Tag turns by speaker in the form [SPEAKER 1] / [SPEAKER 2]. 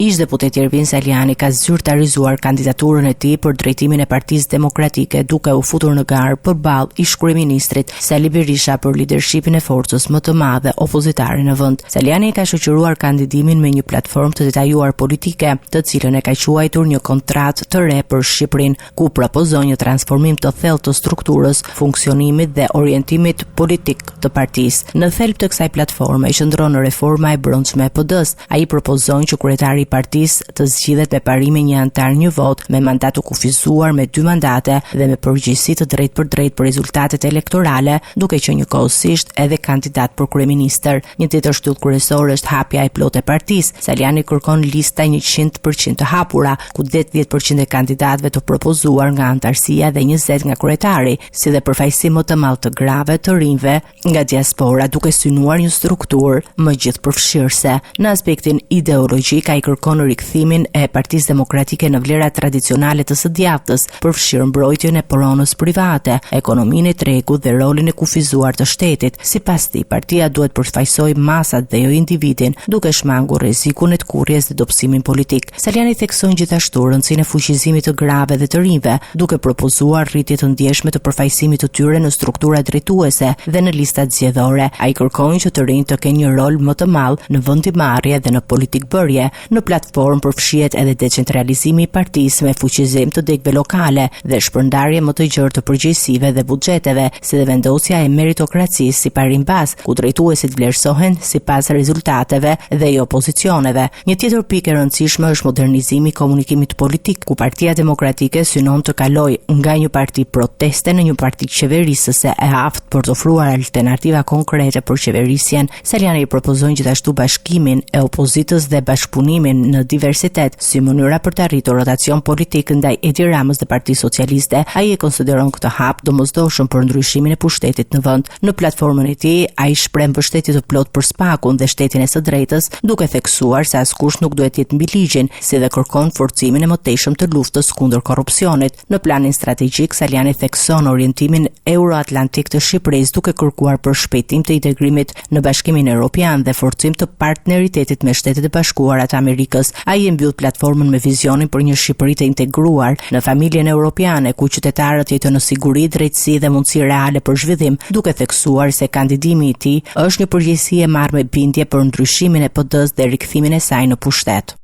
[SPEAKER 1] Ish-deputeti Ervin Salianji ka zyrtarizuar kandidaturën e tij për drejtimin e Partisë Demokratike duke u futur në garë përballë ish-kryeministrit Sali Berisha për lidershipin e forcës më të madhe opozitare në vend. Salianji ka shoqëruar kandidimin me një platformë të detajuar politike, të cilën e ka quajtur një kontratë të re për Shqipërinë. ku propozon një transformim të thellë të strukturës, funksionimit dhe orientimit politik të partisë. Në thelb të kësaj platforme qëndron reforma e brendshme e PD-së. Ai propozon që kryetari i partisë të zgjidhet me parimin një anëtar një votë, me mandat të kufizuar me dy mandate dhe me përgjegjësi të drejtpërdrejtë për rezultatet elektorale, duke qenë njëkohësisht edhe kandidat për kryeministër. Një tjetër shtyllë kryesore është hapja e plotë e partisë. Salianji kërkon lista 100% të hapura, ku 80% e kandidatëve të propozuar nga anëtarësia dhe 20 nga kryetari, si dhe përfaqësim më të madh të grave, të rinjve nga diaspora, duke synuar një strukturë më gjithëpërfshirëse. Në aspektin ideologjik, ai kërkon rikthimin e Partisë Demokratike në vlerat tradicionale të së djathtës, përfshirë mbrojtjen e pronës private, ekonominë e tregut dhe rolin e kufizuar të shtetit. Sipas tij, partia duhet përfaqësojë masat dhe jo individin, duke shmangur rrezikun e tkurrjes dhe dobësimin politik. Salianji thekson gjithashtu rëndësinë e fuqizimit të grave dhe të rinjve, duke propozuar rritje të ndjeshme të përfaqësimit të tyre në struktura drejtuese dhe në listat zgjedhore. Ai kërkon që të rinjtë të kenë një rol më të madh në vendimmarrje dhe në politikëbërje. Në platformë përfshihet edhe decentralizimi i partisë me fuqizim të degëve lokale dhe shpërndarje më të gjerë të përgjegjësive dhe buxheteve, si dhe vendosja e meritokracisë si parim bazë, ku drejtuesit vlerësohen sipas rezultateve dhe jo pozicioneve. Një tjetër pikë e rëndësishme është modernizimi i komunikimit politik, ku Partia Demokratike synon të kalojë nga një parti proteste në një parti qeverisëse e aftë për të ofruar alternativa konkrete për qeverisjen. Salianji propozon gjithashtu bashkimin e opozitës dhe bashkëpunimin në diversitet si mënyra për të arritur rotacion politik ndaj Edi Ramës dhe Partisë Socialiste. Ai e konsideron këtë hap domosdoshëm për ndryshimin e pushtetit në vend. Në platformën e tij, ai shpreh mbështetje të plotë për SPAK-un dhe shtetin e së drejtës, duke theksuar se askush nuk duhet të jetë mbi ligjin, si dhe kërkon forcimin e mëtejshëm të luftës kundër korrupsionit. Në planin strategjik, Salianji thekson orientimin euroatlantik të Shqipërisë duke kërkuar përshpejtim të integrimit në Bashkimin Europian dhe forcim të partneritetit me Shtetet e Bashkuara të Amerikës. Ai e mbyll platformën me vizionin për një Shqipëri të integruar në familjen europiane ku qytetarët jetojnë në siguri, drejtësi dhe mundësi reale për zhvillim, duke theksuar se kandidimi i tij është një përgjegjësi e marrë me bindje për ndryshimin e PD-së dhe rikthimin e saj në pushtet.